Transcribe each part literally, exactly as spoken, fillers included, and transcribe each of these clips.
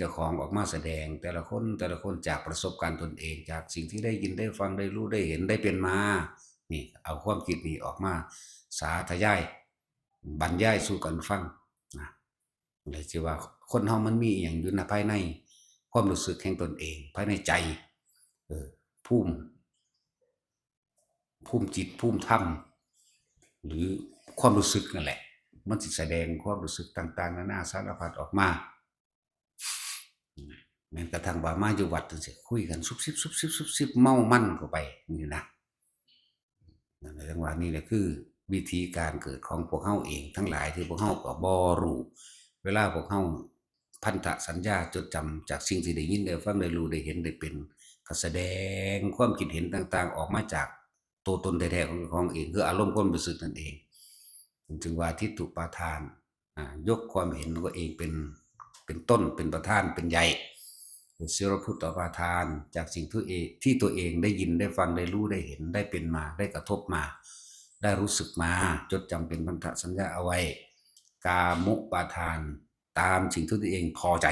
เจ้าของออกมาแสดง แต่ละคนแต่ละคนจากประสบการณ์ตนเอง จากสิ่งที่ได้ยินได้ฟังได้รู้ได้เห็นได้เป็นมา นี่เอาความคิดนี้ออกมาสาธยายบรรยายสู่กันฟังนะ เลยสิว่าคนเฮามันมีอหย่างอยู่ในภายในความรู้สึกแห่งตนเอง ภายในใจ เออ ภูมิ ภูมิจิต ภูมิธรรม หรือความรู้สึกนั่นแหละ มันสิแสดงความรู้สึกต่างๆ นานาสารพัดออกมา แม้กระทั่งว่ามาอยู่วัดจังซี้ คุยกันซุบซิบ ซุบซิบ ซุบซิบ เมามันเข้าไป นี่นะ นั่นแหละ จังว่านี่แหละคือวิธีการเกิดของพวกเฮาเองทั้งหลาย ที่พวกเฮาก็บ่รู้ เวลาพวกเฮาพันธสัญญาจดจำจากสิ่งที่ได้ยินได้ฟังได้รู้ได้เห็นได้เป็น ก็แสดงความคิดเห็นต่างๆ ออกมาจากตัวตนแท้ๆ ของเจ้าของเอง คืออารมณ์ความรู้สึกนั่นเอง จึงว่าทิฏฐุปาทาน อ่า ยกความเห็นตัวเองเป็น เป็นต้น เป็นประธาน เป็นใหญ่ เป็นสิรพุตตปาทาน จากสิ่งที่เอ ที่ตัวเองได้ยินได้ฟังได้รู้ได้เห็นได้เป็นมา ได้กระทบมา ได้รู้สึกมา จดจำเป็นพันธสัญญาเอาไว้ กามุปาทาน ตามสิ่งที่ตัวเองพอใจ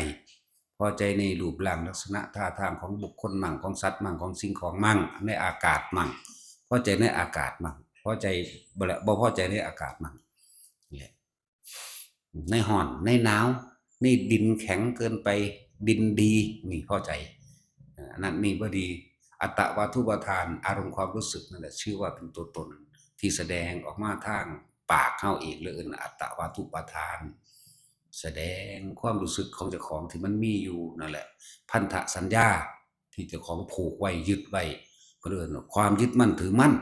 พอใจในรูปร่างลักษณะท่าทางของบุคคลมั่ง ของสัตว์มั่ง ของสิ่งของมั่ง ในอากาศมั่ง พอใจในอากาศมั่ง พอใจ บ่ละ บ่พอใจในอากาศมั่ง นี่แหละ ในฮ้อน ในหนาว ในดินแข็งเกินไป ดินดี นี่พอใจ เอ่อ อันนั้นนี่บ่ดี อัตตวาทุปาทาน อารมณ์ความรู้สึกนั่นแหละ ชื่อว่าเป็นตัวตน ที่แสดงออกมาทางปากเฮาเอง เลยเอิ้นอัตตวาทุปาทาน แสดงความรู้สึกของเจ้าของที่มันมีอยู่นั่นแหละ พันธสัญญาที่เจ้าของผูกไว้ ยึดไว้ เพิ่นเอิ้นว่าความยึดมั่นถือมั่น